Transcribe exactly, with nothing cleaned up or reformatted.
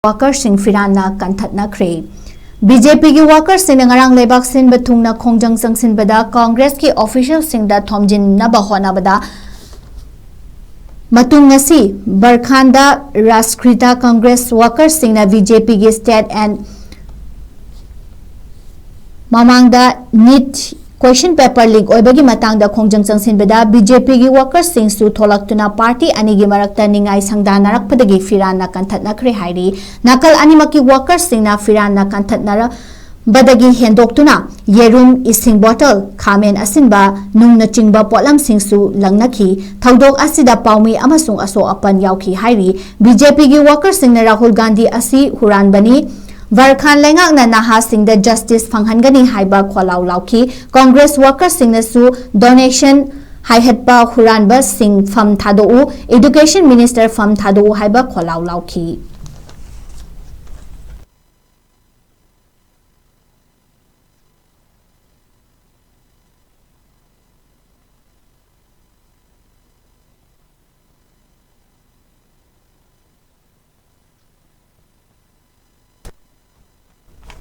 ꯋꯥꯀꯔꯁꯤꯡ ꯐꯤꯔꯥꯟꯅ ꯀꯟꯊꯠꯅꯈ꯭ꯔꯦ꯫ B J ꯄꯤꯒꯤ ꯋꯥꯀꯔꯁꯤꯡꯅ ꯉꯔꯥꯡ ꯂꯩꯕꯥꯛ ꯁꯤꯟꯕ ꯊꯨꯡꯅ ꯈꯣꯡꯖꯪ ꯆꯪꯁꯤꯟꯕꯗ ꯀꯣꯡꯒ꯭ꯔꯦꯁꯀꯤ ꯑꯣꯐꯤꯁꯤꯌꯦꯜꯁꯤꯡꯗ ꯊꯣꯝꯖꯤꯟꯅꯕ ꯍꯣꯠꯅꯕꯗ ꯃꯇꯨꯡ ꯉꯁꯤ ꯕꯔꯈꯥꯟꯗ ꯔꯥꯁꯀ꯭ꯔꯤꯇꯥ ꯀꯣꯡꯒ꯭ꯔꯦꯁ ꯋꯥꯀꯔꯁꯤꯡꯅ ꯕꯤ ꯖꯦ ꯄꯤꯒꯤ state and ꯃꯃꯥꯡꯗ NEET question paper leak ꯑꯣꯏꯕꯒꯤ ꯃꯇꯥꯡꯗ ꯈꯣꯡꯖꯪ ꯆꯪꯁꯤꯟꯕꯗ ꯕꯤ ꯖꯦ ꯄꯤꯒꯤ ꯋꯥꯀꯔꯁꯤꯡꯁꯨ ꯊꯣꯛꯂꯛꯇꯨꯅ ꯄꯥꯔꯇꯤ ꯑꯅꯤꯒꯤ ꯃꯔꯛꯇ ꯅꯤꯡꯉꯥꯏ ꯁꯪꯗꯥꯅꯔꯛꯄꯗꯒꯤ ꯐꯤꯔꯥꯟꯅ ꯀꯟꯊꯠꯅꯈ꯭ꯔꯦ ꯍꯥꯏꯔꯤ꯫ ꯅꯥꯀꯜ ꯑꯅꯤꯃꯛꯀꯤ ꯋꯥꯀꯔꯁꯤꯡꯅ ꯐꯤꯔꯥꯟꯅ ꯀꯟꯊꯠꯅꯔ ꯕꯗꯒꯤ ꯍꯦꯟꯗꯣꯛꯇꯨꯅ ꯌꯦꯔꯨꯝ, ꯏꯁꯤꯡ ꯕꯣꯇꯜ, ꯈꯥꯃꯦꯟ ꯑꯁꯤꯟꯕ, ꯅꯨꯡꯅꯆꯤꯡꯕ ꯄꯣꯠꯂꯝꯁꯤꯡꯁꯨ ꯂꯪꯅꯈꯤ꯫ ꯊꯧꯗꯣꯛ ꯑꯁꯤꯗ ꯄꯥꯎꯃꯤ ꯑꯃꯁꯨꯡ ꯑꯁꯣꯛ ꯑꯄꯟ ꯌꯥꯎꯈꯤ ꯍꯥꯏꯔꯤ꯫ ꯕꯤ ꯖꯦ ꯄꯤꯒꯤ ꯋꯥꯀꯔꯁꯤꯡꯅ ꯔꯥꯍꯨꯜ ꯒꯥꯟꯙꯤ ꯑꯁꯤ ꯍꯨꯔꯥꯟꯕꯅꯤ, ꯕꯔꯈꯥꯟ ꯂꯩꯉꯥꯛꯅ ꯅꯍꯥꯁꯤꯡꯗ justice ꯐꯪꯍꯟꯒꯅꯤ ꯍꯥꯏꯕ ꯈꯣꯜꯂꯥꯎ ꯂꯥꯎꯈꯤ꯫ ꯀꯣꯡꯒ꯭ꯔꯦꯁ ꯋꯥꯀꯔꯁꯤꯡꯅꯁꯨ donation ꯍꯥꯏꯍꯠꯄ ꯍꯨꯔꯥꯟꯕꯁꯤꯡ ꯐꯝ ꯊꯥꯗꯣꯛꯎ, education minister ꯐꯝ ꯊꯥꯗꯣꯛꯎ ꯍꯥꯏꯕ ꯈꯣꯜꯂꯥꯎ ꯂꯥꯎꯈꯤ꯫